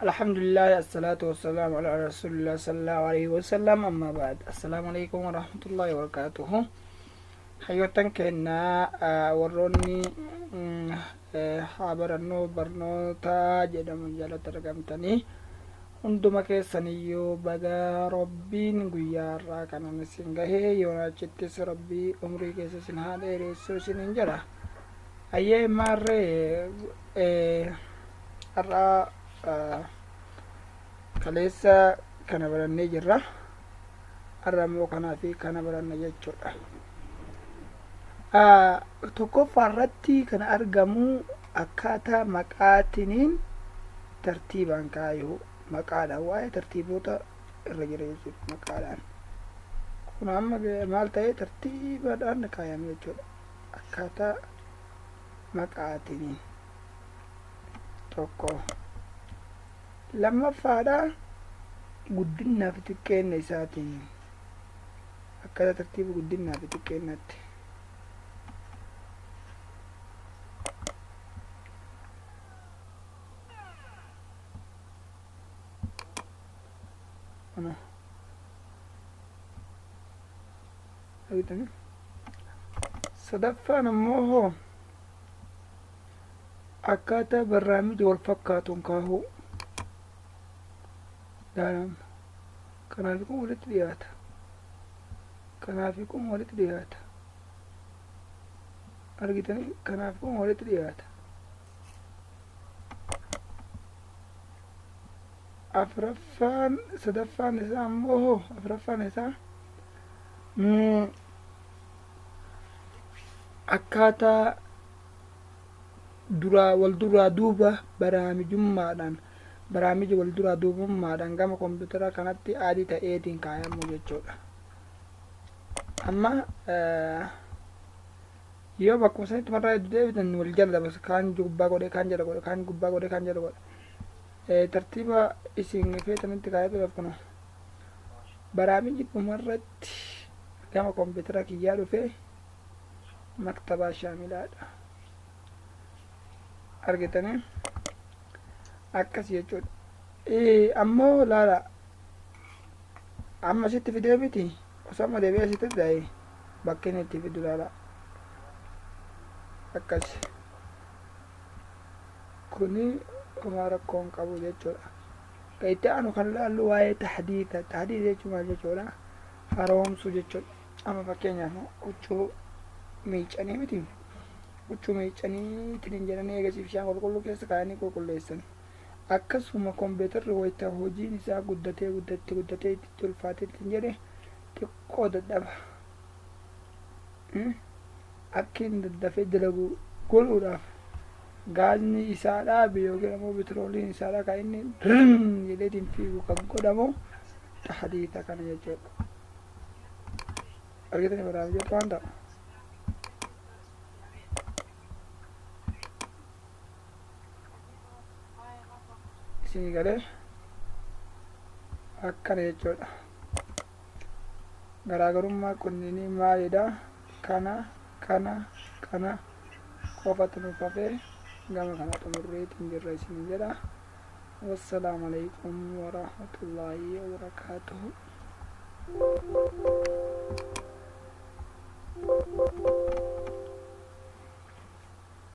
Alhamdulillah, assalatu wassalamu ala rasulillah sallallahu alaihi wasallam, amma ba'd. Assalaamu alaikum warahmatullahi wabarakatuhu. Hayyoottan keenna, warroonni haa barannoo barnoota jedhamu jalatti argamtanii hunduma keessaniyyuu, baga Rabbiin guyyaa har'aa kanan isin gahee, yoon achittis Rabbii umrii keessa isin haa dheeressu isiniin jedha. Ayyee, maarree har'aa kaleessa kana barannee jirra, har'a immoo kanaa fi kana baranna jechuudha. Tokkoffaa irratti kan argamu akkaataa maqaatiniin tartiibaan kaayuu, maqaadhaan waa'ee tartiibota irra jira jechuudha. Maqaadhaan kun amma maal ta'e tartiibaadhaan kaayame jechuudha, akkaataa maqaatiniin tokko. Lammaffaadha, guddinaa fi xiqqeenna isaatiin, akkaataa tartiiba guddinaa fi xiqqeennatti. Ano argitanii? Sadaffaan ammoo hoo akkaataa barraamija wal fakkaatuun kaahuu. Ilaalama, kanaaf kun walitti dhiyaata, kanaaf kun walitti dhiyaata, argitanii? Kanaaf kun walitti dhiyaata. Afraffaan, sadaffaan isaa ammoo hoo, afraffaan isaa akkaataa duraa wal duraa duuba baraamijummaadhaan, baraamija wal duraa duubummaadhaan gama kompiitara kanatti adii ta'eetiin kaayamu jechuudha. Amma yoo bakkuma sanitti marraa hedduu deebitan wal jala dabarsa, kaan gubbaa godhe, kaan jala godhe, kaan gubbaa godhe, kaan jala godhe, tartiiba isin feetanitti kaayatuudhaaf. Kun baraamiji dhumarratti gama kompiitara kiyyaa dhufe Maktabaa Shaamilaadha, argitanii? Akkas jechuudha. Ammoo laala, amma sitti fidee miti, osoo amma deebi'ee sitti ta'e bakki inni itti fidu laala. Akkas kuni homaa rakkoo hin qabu jechuudha. Kan itti aanu kan laallu waa'ee tahdiida. Tahdiida jechuun maal jechuudha? Haroomsuu jechuudha. Amma fakkeenyaaf huccuu miiccanii miti, huccuu miiccanii ittiin jedhanii eegasii bishaan qulqulluu keessa kaa'anii qulqulleessan. Akkasuma kompiitarri wayita hojiin isaa guddatee guddatti guddatee itti ulfaatee ittiin jedhe xiqqoo dadhaba. Akka inni daddafee dalagu godhuudhaaf gaazni isaa dhaabe yookiin ammoo bitrooliin isaadha kan inni rin jedheetiin fiigu kan godhamu tahdiita kana jechuudha. Argitanii baraaf jettu waan ta'u. Isinii galee? Akkana jechuudha. Garaagarummaa kunniinii maalidha? Kana kana kana qofatu nuuf hafee gama kana xumurreetiin jirra isinii jedha. Wassalaamu alaikum warahmatullaahi wabarakaatuhu.